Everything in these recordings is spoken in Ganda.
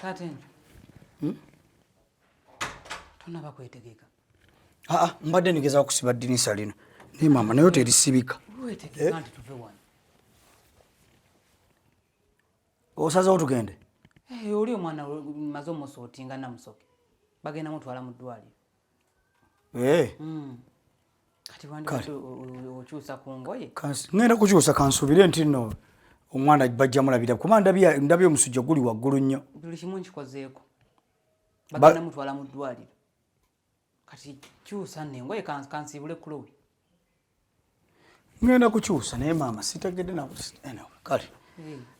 Taata enjo. Tonaba kwetegeka. Aa, mbadde ngezaako kusiba ddinisa lino naye maama naye terisibika. Wetegeka nti tuve wano. Osazeewo tugende? Eh, oli omwana maze omusootinga Namusoke. Bagenda mutwala mu ddwaliro. Eh. Kati wandibadde okyusa ku ngoye. Ngenda kukyusa, kansuubire nti nno omwana bajja mulabira kuba ndabye omusujja guli waggulu nnyo. Buli kimu nkikozeeko. Bagenda mutwala mu ddwaliro. Kati kyusa nno engoye kansiibule Chloe. Ngenda kukyusa naye maama sitegedde na anyway, kale.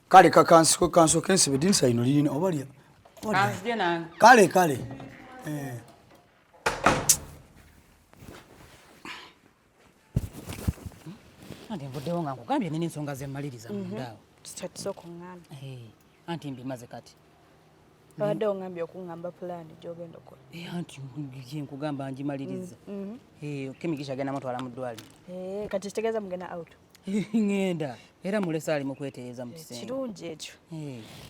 Kale kansooke nsibe eddinisa lino lirina oba lya Kanzije nange. Kale kale. Anti nvuddewo nga nkugambye nina ensonga ze mmaliriza munda awo. Tusooka oŋŋambe. Anti mbimaze kati. Obadde oŋŋambye okuŋŋamba pulaani gy'ogenda okukola. Anti gye nkugamba ngimaliriza. Kemigisha agenda mutwala mu ddwaliro. Kati kitegeeza mugenda out? Ŋŋenda. Era mulese ali mu kwetereeza mu kisenge. Kirungi ekyo.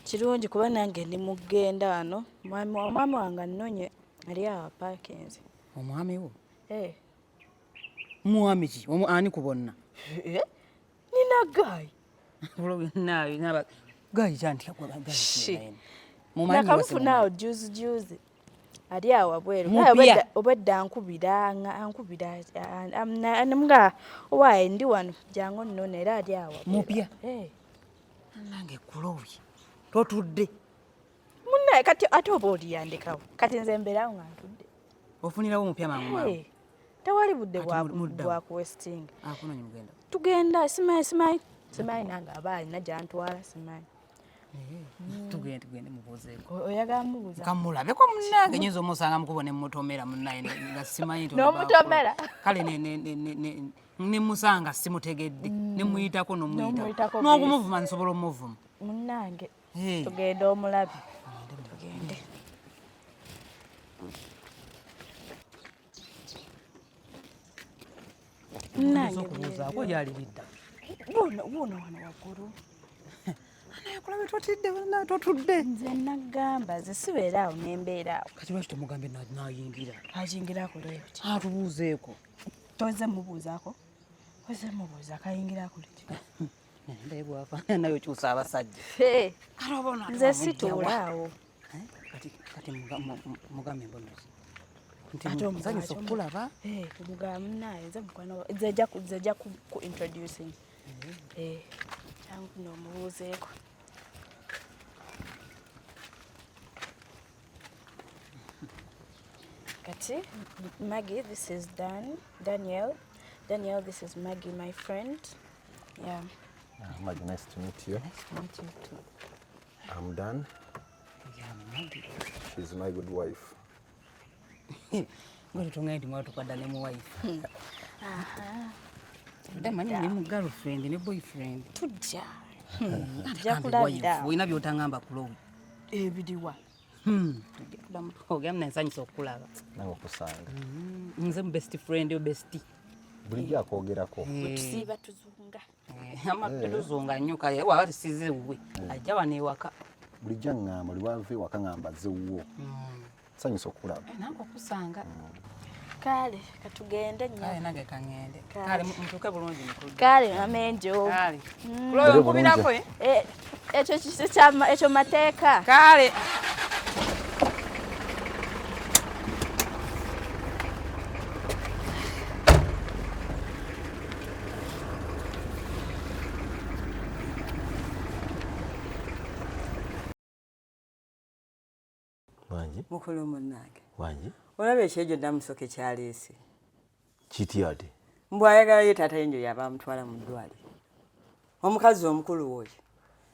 Kirungi kuba nange ndi mugenda wano. Omwami wange annonye ali awo apaakinze. Omwami wo? Mwami ki? Ani ku bonna? Nina guy. Guy kyantya gwe guy ki? Mumanyi Nakamufuna awo juzi juzi. Ali awo wabweru. Mupya. Obwedda ankubira, ankubira, nga owaaye ndi wano jangu nnone era ali awo wabweru. Mupya? Nange Chloe, totudde. Munnaye kati ate oba oliyandekawo. Kati nze mbeerawo nga ntudde. Ofunirawo omupya mangu mangu. Tewali budde Kati muddawo. bwa kuwesitinga. Akunonye mugenda. Tugenda, simanyi, simanyi. Simanyi nange aba alina gy'antwala, simanyi. Tugende, tugende mubuuzeeko. Oyagala mubuuza? Kamulabeko munnange, nnyinza omusanga mu kkubo ne mmutomera munnaye nga simanyi nti N'omutomera? Kale ne musanga simutegedde, ne muyitako n'omuyitako. N'omuyitako N'okumuvuma nsobola omuvuma. Munnange, tugende omulabe. Tugende. Munnange, Okubuuzaako gyali bidda. Wuuno, wuuno wano waggulu. Naye kulabe totidde, bannange totudde. Nze nagamba, nze sibeera awo ne mbeera awo. Kati lwaki tomugambye n'ayingira? Ayingira akole ki? Atubuuzeeko. Toze mubuuzaako? Oze mubuuzaako, ayingira akole ki? Naye bw'afaanana naye okyusa abasajja. Kale oba ono Nze atuwa situula mujja wa? awo. Kati mugambe embonozi. Nti Ate omugamba nsanyusa ki? okukulaba. Omugamba munnaye, nze mukwano wa-, nze ajja ku-, nze ajja ku introducing. Kyangu nno omubuuzeeko. Kati, Maggie, this is Dan, Daniel. Daniel, this is Maggie, my friend. Yeah. Maggie, nice to meet you. Nice to meet you too. I'm Dan. Yeah, Maggie. She's my good wife. Ngoli tungaye ndi mwatu kwa ne mu wife. Ndamanyi ni mu girlfriend ne boyfriend. Tujja. Ate Tujja kambe kulabira. wife, olina by'otangamba Chloe. Ebiriwa. Tujja kuddamu twogera, muna nsanyusa okukulaba. Nange okusanga. Nze mu best friend yo bestie. Bulijjo akwogerako. Bwe tusiiba tuzunga. Ama tuzunga nnyo kale, waba tusize wuwe. Ajja wano ewaka. Bulijjo aŋŋamba, buli lw'ava ewaka ŋŋamba azze wuwo. Nsanyusa okukulaba. Nange okusanga. Kale, katugende nnyo. Kale nange kaŋŋende. Kale. Kale, mutuuke bulungi mutudde. Kale, mama enjo. Kale. Chloe, Chloe, nkubirako, eh? Ekyo ekyo mateeka. Kale. Wangi? Mukulu munnange. Wangi? Olaba ekyejo Namusoke kyaleese. Kiti ate? Mbu ayagala ye taata yenjo yaba amutwala mu ddwaliro. Omukazi omukulu oyo.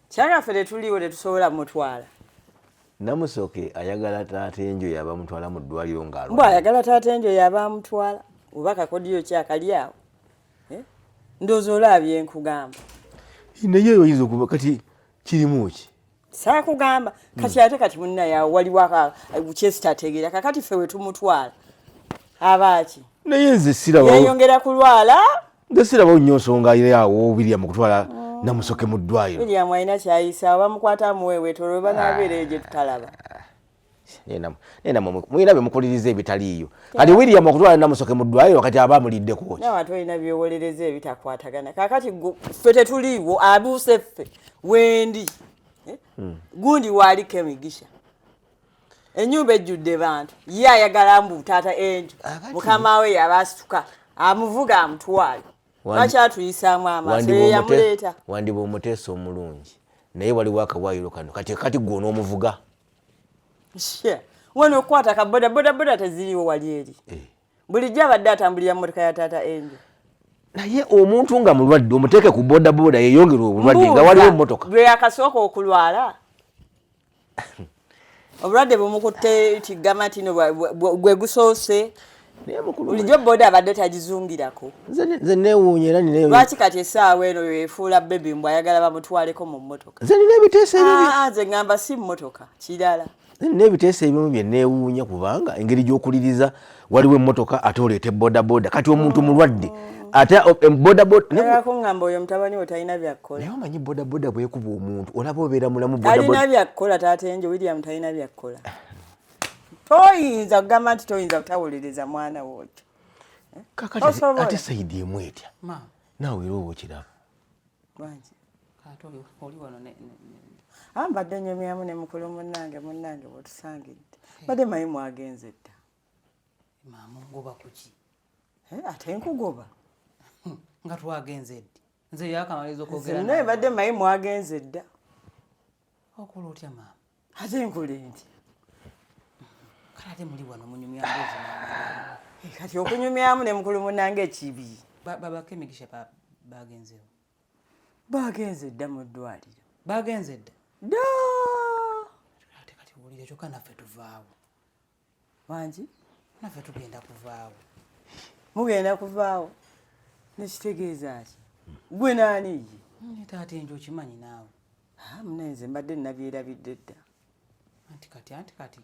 Kyanga ffe tetuliiwo tetusobola mutwala. Namusoke ayagala taata enjo yaba amutwala mu ddwaliro ng'alwala. Mbu ayagala taata enjo yaba amutwala. Oba kakodiyo ki akali awo? Ndowooza olabye nkugamba. Naye oyinza okuba kati kirimu ki? Saakugamba. Kati ate kati munnaye awo waliwo kyesitategeera. Kakati ffe we tumutwala. Aba ki? Naye nze sirabawo. Yeeyongera kulwala. Nze sirabawo nnyo nsonga awo William okutwala Namusoke mu ddwaliro. William alina ky'ayisa, bamukwata amuweeweeta olwo banaabeera eyo gye tutalaba. Naye namwe mulina bye mukuliriza ebitaliiyo. Kati William okutwala Namusoke mu ddwaliro kati aba amuliddeko ki? Nawe ate olina byewolereza ebitakwatagana. Kaakati ffe tetuliiwo, abuuse ffe wendi. Gundi waaliko emigisha. Ennyumba ejjudde bantu. Ye ayagala mbu taata Angel. Mukama we yaba asituka amuvuga amutwale. Lwaki atuyisaamu amaaso? Ye yamuleeta. Wandiba omuteesa omulungi naye waliwo akawaayiro kano kati gwe onoomuvuga. Wano okukwata ka boda boda boda teziriiwo wali eri. Bulijjo abadde atambulira mmotoka ya taata Angel. Naye omuntu nga mulwadde omuteeke ku boda boda yeeyongera obulwadde nga waliwo emmotoka. Lwe yakasooka okulwala. Obulwadde bumukutte kigamba nti no gwe gusoose. Bulijjo boda abadde tagizungirako. Nze neewuunya era nina Lwaki kati essaawa eno yeefuula bebi mbu ayagala bamutwaleko mu mmotoka? Nze nina ebiteeso ebibi. Nze ngamba si mmotoka, kirala. Nze nina ebiteeso ebimu bye neewuunya kubanga engeri gy'okuliriza waliwo emmotoka ate oleeta bodaboda kati omuntu mulwadde ate bodaboda. Kuŋŋamba oyo mutabani we talina byakkola. Naye omanyi bodaboda bw'ekuba omuntu olaba obeera mulamu. Talina byakkola taata Angel, William talina byakkola. Toyinza kugamba nti toyinza kutawolereza mwana wo otyo. Kakati ate sayidi emu etya? Naawe era oba okiraba. Lwaki? Mbadde nyumyamu ne mukulu munnange bw'otusangidde. Mbadde manyi mwagenze dda. Maama ngoba kuki? Ate nkugoba. Nga twagenze ddi? Nze yakamaliriza okwogera. Naye mbadde manyi mwagenze dda. Okola otya maama? Ate nkole nti. Kale ate muli wano munyumya mboozi maama. Kati okunyumyamu ne mukulu munnange ekibi. Babako emigisha bagenzeewo. Bagenze dda mu ddwaliro. Bagenze dda? Dda! Ate kati wulira kyokka naffe tuvaawo. Wangi? Naffe tugenda kuvaawo. Mugenda kuvaawo? Nekitegeeza ki? Gwe naani ye? Taata Angel okimanyi naawe. Munenze mbadde nabyerabidde dda. Anti kati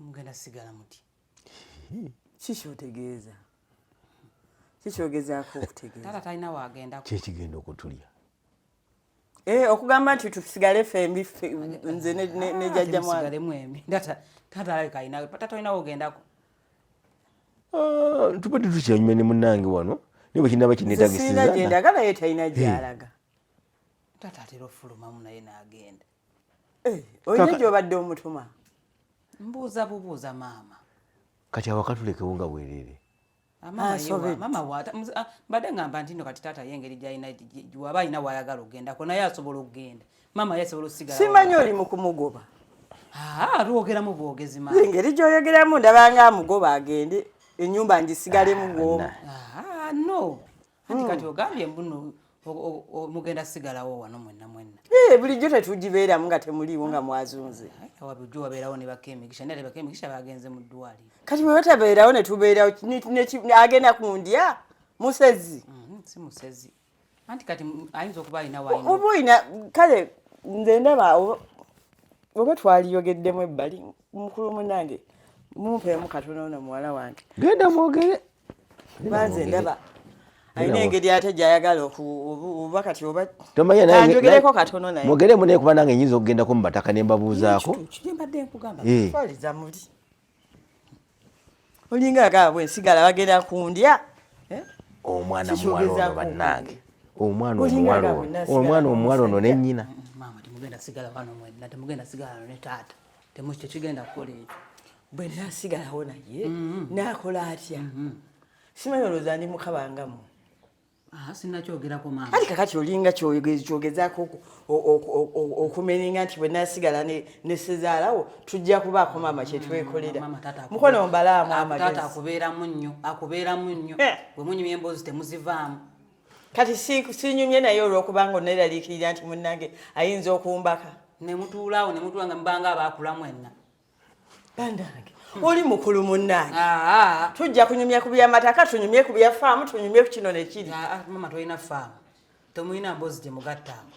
mugenda sigala muti. Kikyotegeeza? Kikyogezaako okutegeeza? Taata talina waagenda. Kyekigenda okutulya. Okugamba nti tusigale ffembi nze ne jjajja mwana. Tusigale mwembi. Taata alabika alina, taata olina w'ogendako. Tubadde tukyanyumya ne munnange wano naye bwe kinaaba kinneetagisiza. Sirina gye ndaga naye talina gy'alaga. Taata atera ofulumamu naye n'agenda. Olina gy'obadde omutuma? Mbuuza bubuuza maama. Kati awaka tulekewo nga bwereere. Maama mbadde ngamba nti nno kati taata ye engeri gy'alina waba alina w'ayagala okugendako naye asobola okugenda. Maama ye asobola okusigala. Simanyi oli mu kumugoba. Lwogeramu bwogezi maama. Engeri gy'oyogeramu ndaba nga amugoba agende ennyumba ngisigalemu bw'omu. No. Anti kati ogambye mbu mugenda sigalawo wano mwenna mwenna. Bulijjo tetugibeeramu nga temuliiwo nga mwazunze. Bulijjo wabeerawo ne bakemigisha naye bakemigisha bagenze mu ddwaliro. Kati bwe batabeerawo ne tubeerawo agenda kundya musezi. Si musezi. Anti kati ayinza okuba alina w'alina. Oba olina kale nze ndaba oba twaliyogeddemu ebbali mukulu munnange mumpeemu katono ono muwala wange. Genda mwogere. Banze ndaba alina engeri ate gy'ayagala oba kati oba tanjogereko katono naye. Mwogeremu naye kuba nange nnyinza okugendako mu bataka ne mbabuuzaako. Kiri mbadde nkugamba. Twaliza muli. Olinga agamba bwe nsigala bagenda kundya. Omwana muwala ono bannange. Omwana omuwala ono. Omwana omuwala ono ne nnyina. Maama temugenda sigala wano mwenna, temugenda sigala wano ne taata. Tekigenda kukola ekyo. Bwe naasigalawo naye naakola atya? Simanyi olowooza ndi mukabanga mmwe. Sinnakyogerako maama. Kale kakati olinga kyogezaako okumeninga nti bwe naasigala ne ssezaalawo tujja kubaako maama kye twekolera. Mukono mbalaamu amagezi. Taata akubeeramu nnyo, akubeeramu nnyo. Bwe munyumya emboozi temuzivaamu. Kati sinyumye naye olw'okubanga oneeraliikirira nti munnange ayinza okumbaka. Ne mutuulaawo ne mutuula nga mubanga abaakula mwenna. Bannange, oli mukulu munnange. Tujja kunyumya ku by'amataka, tunyumye ku bya faamu, tunyumye ku kino ne kiri. Maama tolina faamu. Temulina mboozi gye mugattaamu.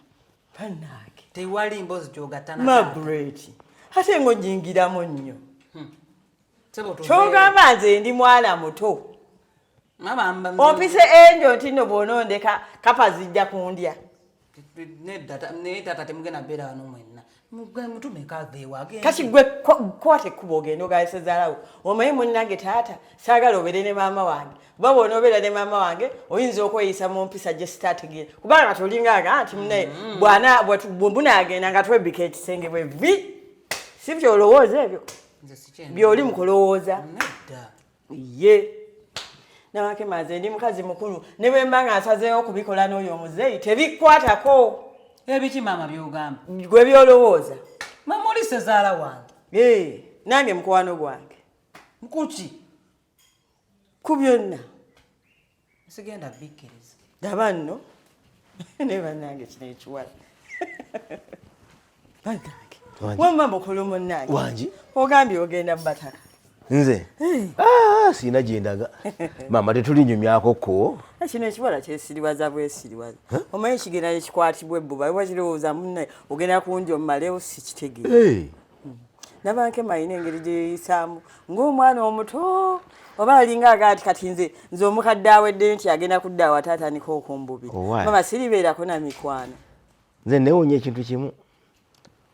Bannange. Tewali mboozi gy'ogatta na Margaret, ate ng'ojingiramu nnyo. Ky'ogamba nze ndi mwana muto. Ompise Angel nti nno bw'onondeka kapa zijja kundya. Nedda, naye taata temugenda mbeera wano mwenna. Mutumeko aveewo agende. Kati gwe kwata ekkubo ogende ogaye sezaalawo. Omanyi munnange taata, saagala obeere ne maama wange. Kuba bw'onoobeera ne maama wange oyinza okweyisa mu mpisa gye sitaategeera. Kubanga tolinga nga nti munnaye bw'ana bwe munaagenda nga twebbika ekisenge bwe vi. Si by'olowooza ebyo? Nze sikyenda. By'oli mu kulowooza. Nedda. Ye. Nawakema nze ndi mukazi mukulu ne bwe mba nga nsazeewo okubikola n'oyo omuzeeyi tebikwatako. Ebiki maama by'ogamba? Gwe by'olowooza. Maama oli sezaala wange. Ee, nange mukwano gwange. Nkuki? Ku byonna. Sigenda bikkiriza. Laba nno. Ne bannange kino ekiwala. Bannange. Wamma mukulu munnange. Wangi? Ogambye ogenda mu bataka. Nze? Sirina gye ndaga. Maama tetulinyumyako ko. Kino ekiwala kyesiriwaza bwesiriwaza. Omanyi kigenda ne kikwatibwa ebbuba, oba kirowooza munne ogenda kundya omumalewo sikitegeera. Nabankema alina engeri gye yeeyisaamu ng'omwana omuto oba alinga aga nti kati nze nze omukadde awedde nti agenda kudda awo ate atandika okumbubira. Mama siribeerako na mikwano. Nze neewuunya ekintu kimu,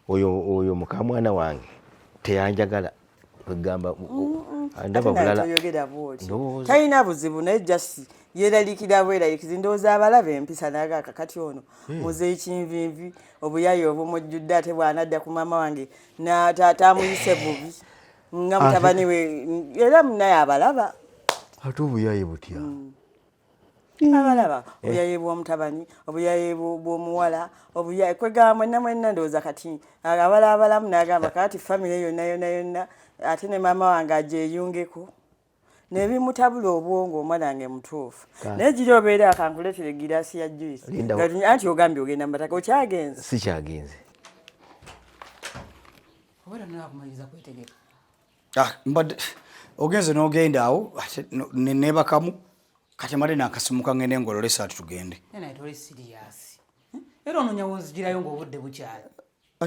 oyo mukamwana wange teyanjagala kwegamba ndaba bulala. Toyogera bw'oti. Talina buzibu naye just yeeraliikirira bweraliikirizi ndowooza abalaba empisa n'aga kakati ono muzeeyi kinvinvi obuyaye obumujjudde ate bw'anadda ku maama wange n'ataamuyise bubi nga mutabani we era naye abalaba. Ate obuyaye butya? Abalaba obuyaye bw'omutabani, obuyaye bw'omuwala, obuyaye kwegamba mwenna mwenna ndowooza kati abalaabalamu n'agamba kakati famire yonna yonna yonna ate ne maama wange agyeyungeko. Nebimutabula obwongo omwana wange mutuufu. Naye giri obeera akankuleetera egiraasi ya juice. Anti ogambye ogenda mu bataka okyagenze? Sikyagenze. Obeera nakumaliriza kwetegeka. Mbadde ogenze n'ogenda awo ate neebakamu kati male nakasimuka ngende ngolole esaati tugende. Naye toli serious. Era onoonya wonzigirayo ng'obudde bukyali.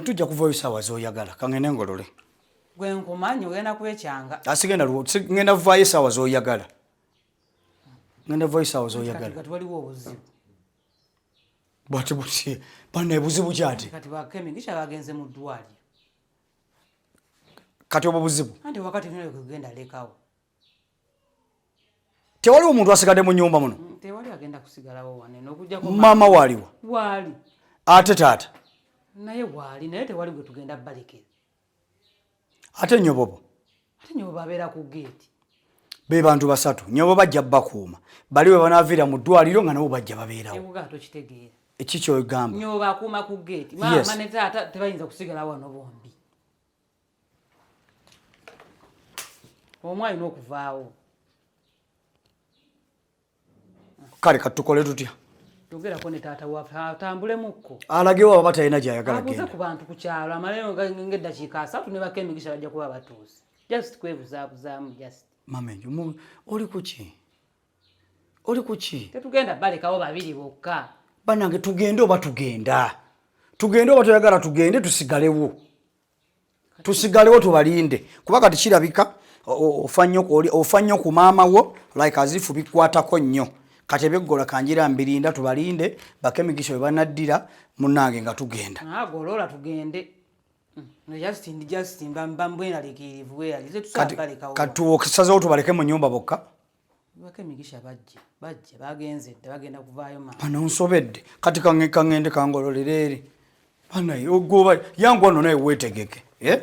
Tujja kuvaayo essaawa z'oyagala kangende ngolole. Gwe nkumanyi ogenda kwekyanga. Sigenda ngenda vaayo essaawa z'oyagala. Ngenda vaayo essaawa z'oyagala. Kati waliwo obuzibu. Bw'ati buti bannaye buzibu ki ate? Kati bakemigisha bagenze mu ddwaliro. Kati obwo buzibu? Anti wakati nyo kugenda lekawo. Tewaliwo omuntu asigadde mu nnyumba muno? Tewali agenda kusigalawo wano n'okuggyako maama waaliwa? Waali. Ate taata? Naye waali naye tewali gwe tugenda balekera. Ate Nyobobo? Ate Nyobobo abeera ku geeti. Be bantu basatu. Nyobobo bajja bakuuma. Bali we banaaviira mu ddwaliro nga nabo bajja babeerawo. Ekugaa tokitegeera. Eki ky'ogamba? Nyobobo akuuma ku geeti. Maama ne taata tebayinza kusigala wano bombi. Omu alina okuvaawo. Kale katukole tutya? Yogerako ne taata waffe atambulemukko. Alagewo aba talina gy'ayagala Abuuze genda. ku bantu ku kyalo amaleyo ng'eddakiika 3 ne bakemigisha bajja kuba batuuse. Just kwebuzaabuzaamu just. Mama enjo oli ku ki? Oli ku ki? Tetugenda balekawo babiri bokka. Bannange tugende oba tugenda? Tugende oba toyagala tugende tusigalewo. Tusigalewo tubalinde. Kuba kati kirabika ofa nnyo ku maama wo like azifu bikwatako nnyo. Kati ebyeggola kanjira mbirinda tubalinde bakemigisha bwe banaddira munnange nga tugenda. Golola tugende. Just mba mbweraliikirivu bweraliikirivu. Tetusobola balekawo. Kati tusazeewo tubaleke mu nnyumba bokka. Bakemigisha bajja bagenze dda bagenda kuvaayo maama. Bano nsobedde. Kati kangende kangololere eri. Banaye ogoba yangu wano naye weetegeke. Eh?